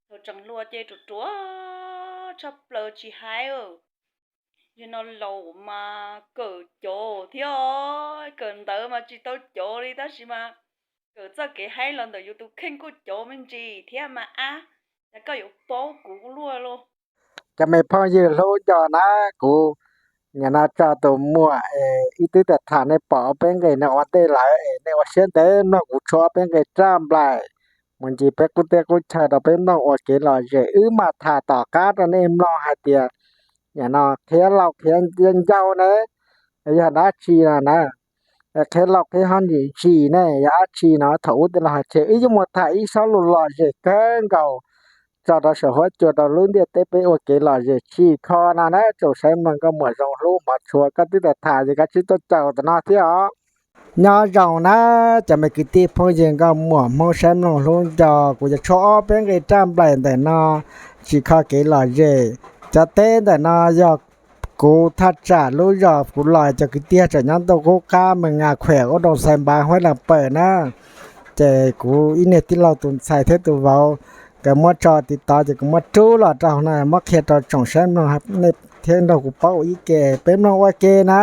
Thaum tseem hluas ces ruam ruam tshaj plaws tsis hais. Yog no laus mas kawm cov thiab, kawm ntawv mas tsis tau cov li tab sis mas kawm txoj kev haib los ntawm yus tus kheej kuj cov me ntsis thiab mas ab, cas koj yuav paub kuv luaj lauj. Cov me phooj ywg hlub nco na, kuv nim no tso tus muam es ib tug tham tham nej pom ob peb nqe no ua ntej lawm es nej ua siab ntev mloog kuv tshuab ob peb nqe raj nplaim mus ncig peb qub teb qub chaw rau peb mloog ua kev lom zem. Wb mam tham tom qab rau nej mloog hais tias nim no qhia laus qhia ncauj ne yog dab tsi no na. Qhia laus qhia hov ntsim ntsim ne yog dab tsi no. Thaum ub tej laus hais tias wb yuav mus tham ib sob lus lom zem kawg nkaus tso rau saum huab cua rau lub ntiaj teb peb ua kev lom zem tsis kho no na. Tsoom saib mloog nkauj muam zoo hlub hmov tshua, koj twb tham tham ces koj tsib tuaj caum tam no thiab os. Nyob zoo na cov me kwv tij phooj ywg nkauj muam Hmoob saib mloog hlub nco, kuv yuav tshuab ob peb nqe raj nplaim ntawm no tsis kho kev lom zem. Cov teb ntawm no yog kuv thaj tsam lub zos kuv los, cov kwv tij tseem nyob ntuj qub qab Mes As Khuam ub, Doos Xais Npav, Huab Las Pawm na. Ces kuv ib niag tij laug tus ntxhais thiab tus vauv nkawd muab tso tiv tov ces kuv muab rub los rau no muab qhia rau tsoom saib mloog thiab nrog kuv paub ua ib ke, peb mloog ua ke na.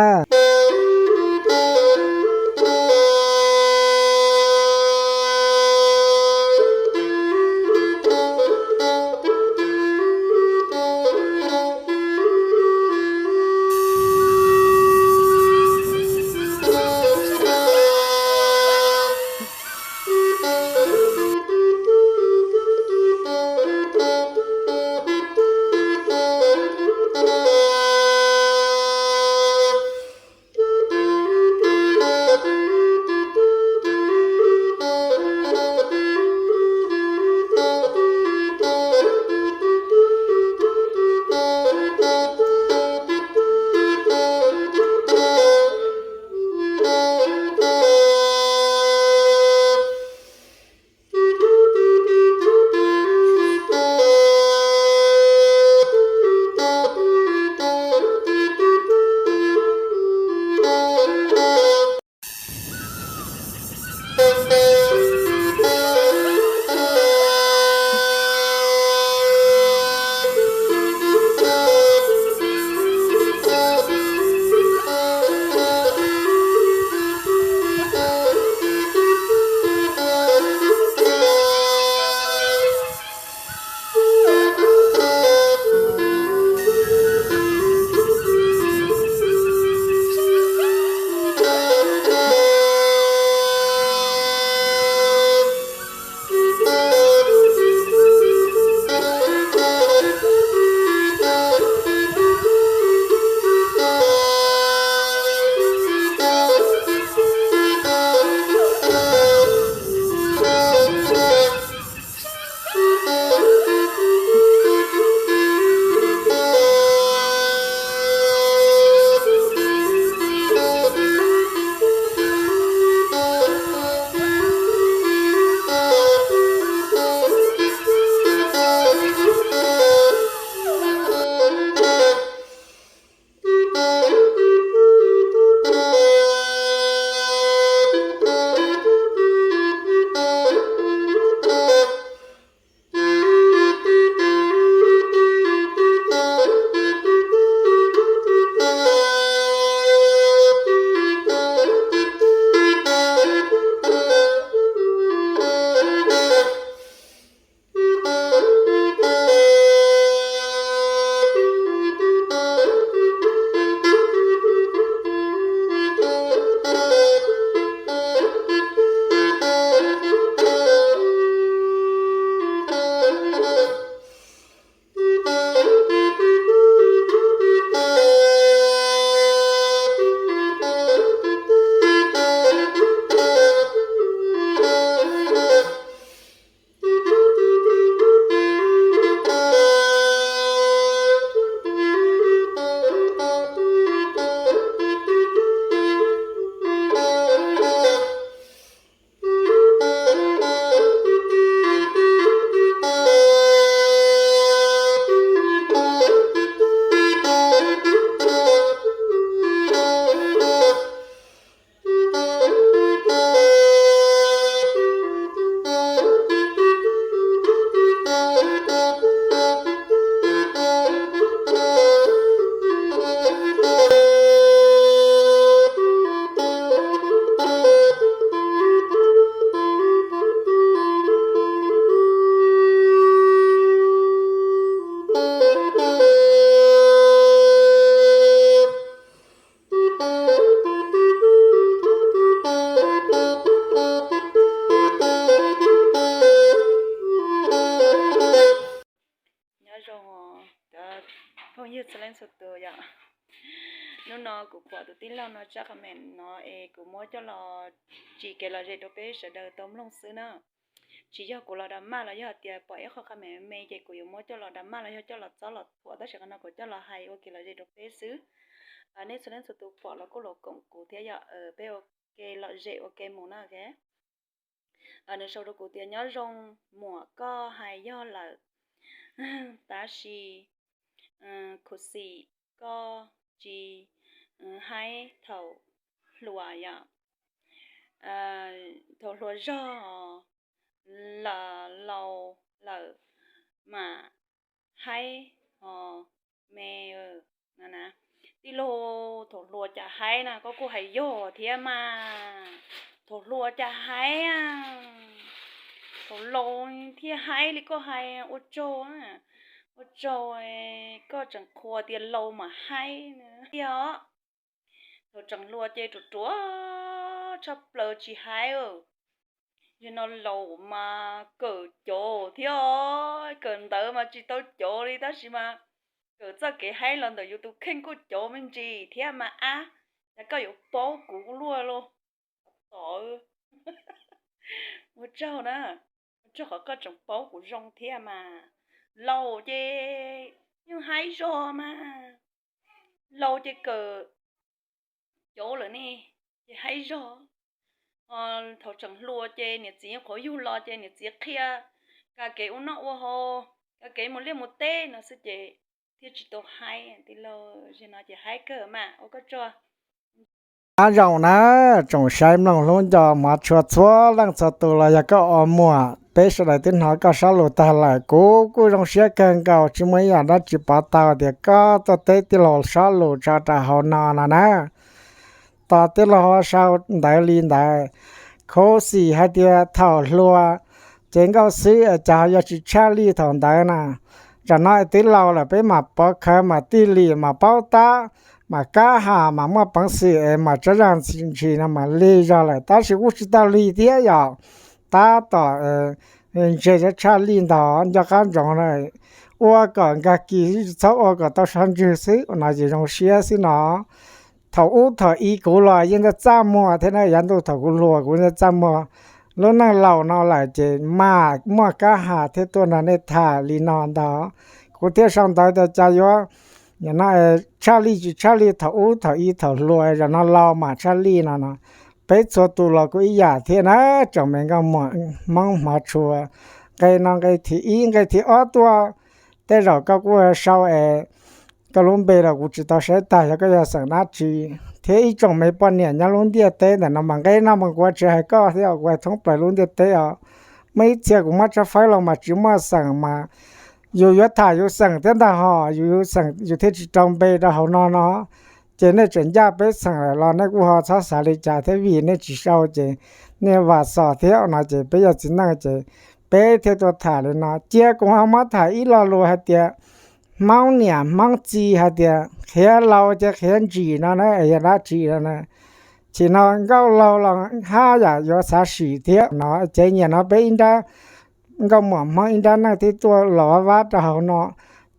Txhua leej txhua tus yom, hnub no kuv pom tus tij laug no tsab comment no es kuv muab coj los tsim kev lom zem rau peb sawv daws tau mloog xwb na. Tsis yog kuv los drama los yog tias pom ib qho comment me me ces kuv yuav muab coj los drama los yog coj los txob los thuam, tab sis qhov no kuv coj los hais ua kev lom zem rau peb xwb. Nej txhua leej txhua tus pom los kuj los koom kuv thiab yom, peb ua ke lom zem ua ke mus na. Nws sau rau kuv tias nyob zoo muam, koj hais yog lawm, tab sis khuv xim koj tsis haib thaum hluas yom. Thaum hluas zog los laus lawm mas haib os me. Tij laug, thaum hluas cas haib na, koj kuj hais yog thiab mas. Thaum hluas cas haib, thaum laus thiaj haib li koj hais. Ua tsaug, ua tsaug, koj tseem qhuas tias laus mas haib tiag os. Thaum tseem hluas ces ruam ruam tshaj plaws tsis haib. Yog no laus mas kawm cov thiab, kawm ntawv mas tsis tau cov li tab sis mas kawm txoj kev haib los ntawm yus tus kheej kuj cov me ntsis thiab mas ab. Cas koj yuav paub kuv luaj los tom. Ua tsaug na, ua tsaug qhov koj tseem paub kuv zoo thiab mas. Laus ces yeej haib zog mas, laus ces kawm cov lawm ne, ces haib zog. Thaum tseem hluas ces niam txiv nyuam qhuav yug los ces niam txiv qhia kab kev ua noj ua haus, kab kev mus liaj mus teb no xwb ces thiaj tsis tau haib. Tij laug, zaum no ces haib kawg mas ua koj tsaug. Nyob zoo na, tsoom saib mloog hlub nco hmov tshua txhua leej txhua tus los yog koj ua muam, peb sawv daws twb hnov koj sab lus tag lawm, kuv kuj zoo siab kawg nkaus, tsis muaj ib yam dab tsi pov tau tias koj tuaj teb tij laug sab lus tso rau hauv no no na. Tos tij laug sau ntawv li ntawd, khuv xim hais tias thaum hluas ces nkauj xwb es cas ho yuav tsis tshaj lij thaum ntawd na. Tsam no twb laus lawm peb mam pov khawv mam tig lim mam paub tab, mam kab ham mam muaj peev xwm es mam tsob zaj ntshis no mam lig zog lawm, tab sis kuj tsis tau lig thiab yom. Tab tom ntse tshaj lij ntag, nco qab ntsoov na, ua kom nkag kis txhob ua kom tau sab ntswg xwb no ces zoo siab xwb no. Thaum ub thaum i kuv los yeej txaj txaj muag thiab na, yav ntuj thaum kuv hluas kuv yeej txaj muag. Lub neej laus no lawm ces mam muaj kab ham thiab tuaj nrog nej tham li no ntag. Kuv thiaj sau ntawv tias cas yuav tshaj lij tsis tshaj lij thaum ub thaum i thaum hluas, zaum no laus mam tshaj lij no no. Peb txhua tus los kuj ib yam thiab na, tsoom me nkauj muam Hmoob hmov tshua. Nqe no nqe thib ib, nqe thib ob tuaj, tej zaum koj kuj sau es koj lub npe los kuv tsis tau saib tag, yog koj yog xeem dab tsi, thiab ib tsoom me poj niam nyob lub ntiaj teb ntawm no mas nqe no mas kuv tsis hais koj thiab, kuv hais thoob plaws lub ntiaj teb os. Muaj ib txhia kuv muab tshawb fawb los mas tsis muaj xeem mas yus yuav tham yus xeem thiab ntag hos, yus yuav xeem yus thiaj tsis rau npe rau hauv no no. Ces nej tseem ncaj peb xeem lawm los nej kuj ho txhob xav li cas thiab, vim nej tsis sau ces nej vam xom thiab no ces peb yog txiv neej ces peb thiaj tuaj tham li no. Cia kuv ho muab tham ib lo lus hais tias Hmoob niam Hmoob txiv hais tias qhiav laus ces qhiav ntsim no na, yog dab tsi no na. Chim no nkauj laug los haj yam yuav xav sim thiab no ces nyiam no peb ib nrab nkauj muam Hmoob ib nrab neej thiab tuaj los vab rau hauv no,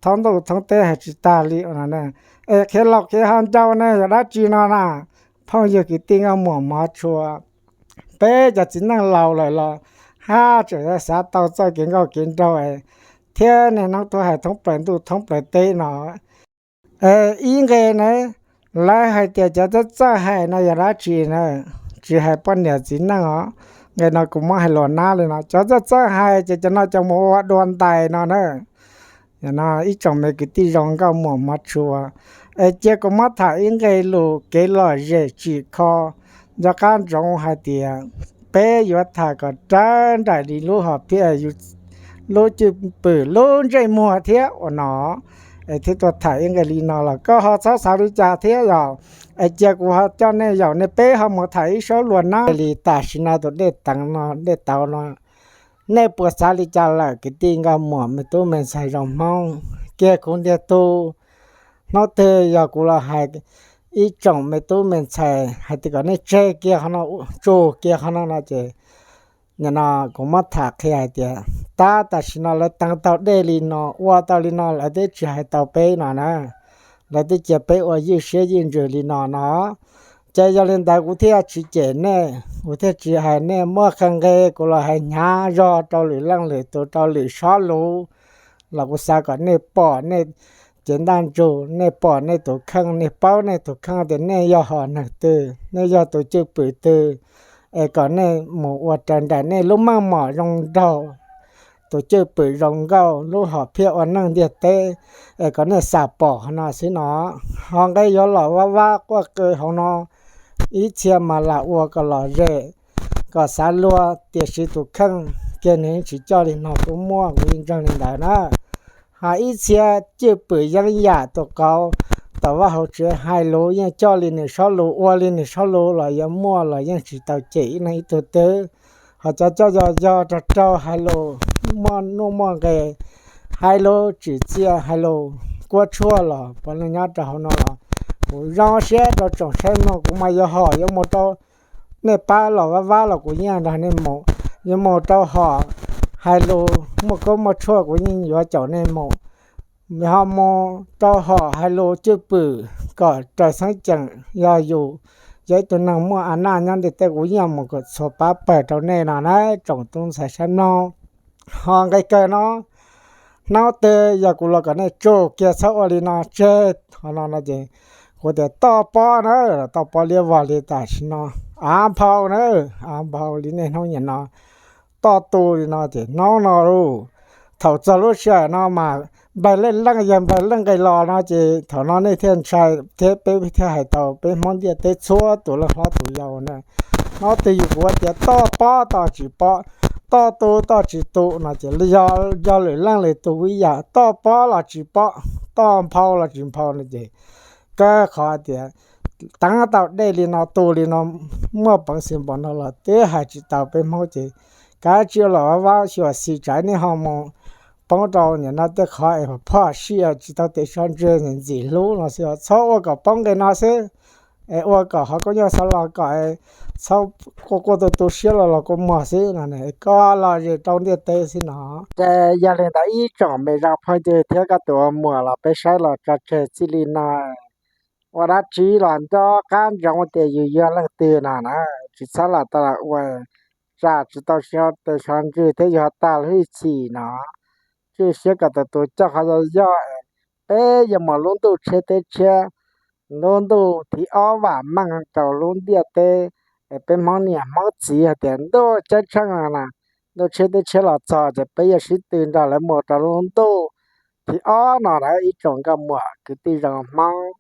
thoob ntuj thoob teb hais tsis tag li no. Es qhiav laus qhiav ho ncau ne yog dab tsi no na? Phooj ywg kwv tij nkauj muam hmov tshua, peb cov txiv neej laus lawm los haj tseem xav tau txoj kev nkauj kev nraug thiab niaj hnub tuaj hais thoob plaws ntuj thoob plaws teb no. Ib nqe na, lawv hais tias cov txawj txawj hais no yog dab tsi na? Tsis hais poj niam txiv neej os. Nqe no kuv muab hais luag nab li no, cov txawj txawj hais ces cov no cov mus ua dua ntais no na. Ib tsoom me kwv tij zoo nkauj muam hmov tshua, es cia kuv muab tham ib nqe lus kev lom zem tsim kho nco qab ntsoov hais tias peb yuav tham kom raws nraim li lub hom phiaj, lub cwj pwm, lub ntsej muag thiab ua no, es thiaj tuaj tham ib nqe li no los koj ho txhob xav li cas thiab yom. Es cia kuv ho coj nej yaum nej peb ho mus tham ib saub luag nab li. Tam sim no tus dej teev no dej tauv no, nej puas xav li cas lawm kwv tij nkauj muam me tub me ntxhais zoo Hmoob kiag kuv ntiag tug? Hnub twg yog kuv los hais ib tsoom me tub me ntxhais hais tias kom nej tseg kiag qhov no, tsum kiag qhov no no ces, nim no kuv muab tham qhia hais tias tab tam sim no lawv teev tau dej li no ua tau li no lawv twb tsis hais tau peb no na. lawv twb cia peb ua ywj siab ywj ntsws li no no. Ces yog li ntawd kuv thiaj tsis cem nej, kuv thiaj tsis hais nej muaj qee nqe kuv los hais hnyav zog rau lwm leej lwm tus rau lwm sob lus los kuv xav kom nej pom nej cev ntaj ntsug, nej pom nej tus kheej, nej paub nej tus kheej tias nej yog hom neeg twg, nej yog tus cwj pwm twg, es kom nej mus ua raws nraim nej lub meej mom zoo nraug, tus cwj pwm zoo nkauj, lub hom phiaj ua neej ntiaj teb, es kom nej xam pom no xwb no. Ho nqe yuav los vab vab quaj qw hauv no, ib txhia mas lam ua kom lom zem, kom xav luag, tiam sis tus kheej kiag nws tsis coj li no kuj muaj, kuv yeej ntseeg li ntawd na. Ho ib txhia cwj pwm yeeb yam tus qauv, tom vaj hauv tsev hais lus yeej coj li nws sob lus, ua li nws sob lus los yuav muaj los yeej tsis tau cem ib leeg ib tug twg. Ho cov coj yog yog rog raug hais lus muaj nuj muaj nqe, hais lus tsim txiaj, hais lus kuab tshuaj los puav leej nyob rau hauv no los kuv zoo siab rau tsoom saib mloog. Kuv mas yuav hom yuav mus rau nej pab los vab vab los kuv yeej nrog nej mus, yuav mus rau hom hais lus muaj koob muaj tshuaj kuv yeej yuav caum nej mus. Ho mus rau hom hais lus cwj pwm kom raws xeeb ceem, yog yus yog ib tug neeg muaj a naj nyob ntiaj teb kuv yeej mus kom txhua pab pawg rau nej no na tsoom tub ntxhais saib mloog. Ho nqe kawg no, hnub twg yog kuv los kom nej tsum kiag txhob ua li no tseg. Ho no no ces kuv tias toj pob na, toj pob liab vog li tam sim no, av nphau na, av nphau li niaj hnub nim no, toj tu li no ces hnub no lauj, thaum txog lub sij hawm no mas npawg leej leej yog npawg leej nqis los no ces thaum no nej thiaj ntshai thiab peb thiaj hais tau peb Hmoob ntiaj teb txhua tus leej hlob tus yau na. Hnub twg yus kuv tias toj pob toj tsis pob, toj tu toj tsis tu no ces yog lwm leej lwm tus ib yam, toj pob los tsis pob, toj nphau los tsis nphau no ces kav qhov tias teev tau dej li no tu li no muaj peev xwm npaum no los twb hais tsis tau peb Hmoob ces kav tsij los vab vab xyuam xim tsam nej ho mus poob rau nim no tej qhov es phom sij tsis tau tes so ntswg ntxim hlub no xwb, txhob ua kom poob nqe no xwb. Es ua kom ho koob nyob xav los kom txhob quaj quaj tu tu siab los los kua muag xwb no, koj los zem rau ntiaj teb xwb no. Ces yog li ntawd ib tsoom me zaj phooj ywg thiab koj tus ua muam los peb saib los tso tseg txij li no. Ua dab tsi los nco qab ntsoov tias yus yog leej twg no na, tsis txhob lam tau ua tsam tsis tau tes so ntswg thiab yog tag lub hwj chim no. Tswj siab kom tus tus coj qhov yog yog, peb yuav mus lub ntuj tsheb teb tshiab, lub ntuj thib ob vam meej rau lub ntiaj teb, es peb Hmoob niam Hmoob txiv hais tias ntuj ceeb tsheej na, ntuj tsheb teb tshiab los txog ces peb yuav sib tw nrog lawv mus rau lub ntuj thib ob no na ib tsoom nkauj muam kwv tij zoo Hmoob.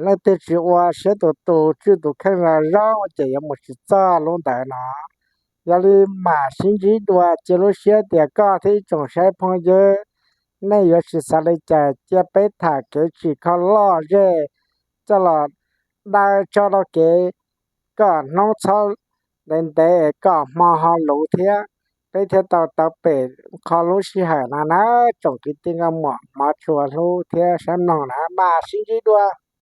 Leej twg tsis ua siab tus tus tswj tus kheej zoo zoo ces yuav mus tsis txog lub ntawd no. Yog li mam sib ntsib dua, cia lub siab tias koj thiab ib tsoom saib phooj ywg, nej yuav tsis xav li cas cia peb tham kev tsim kho loj zej coj los daws tso rau kev kom hnub txhob ntev ntev kom hmo ho luv thiab peb thiaj tau tau pem qho lub sij hawm no na. Tsoom kwv tij nkauj muam hmov tshua hlub thiab saib mloog na, mam sib ntsib dua.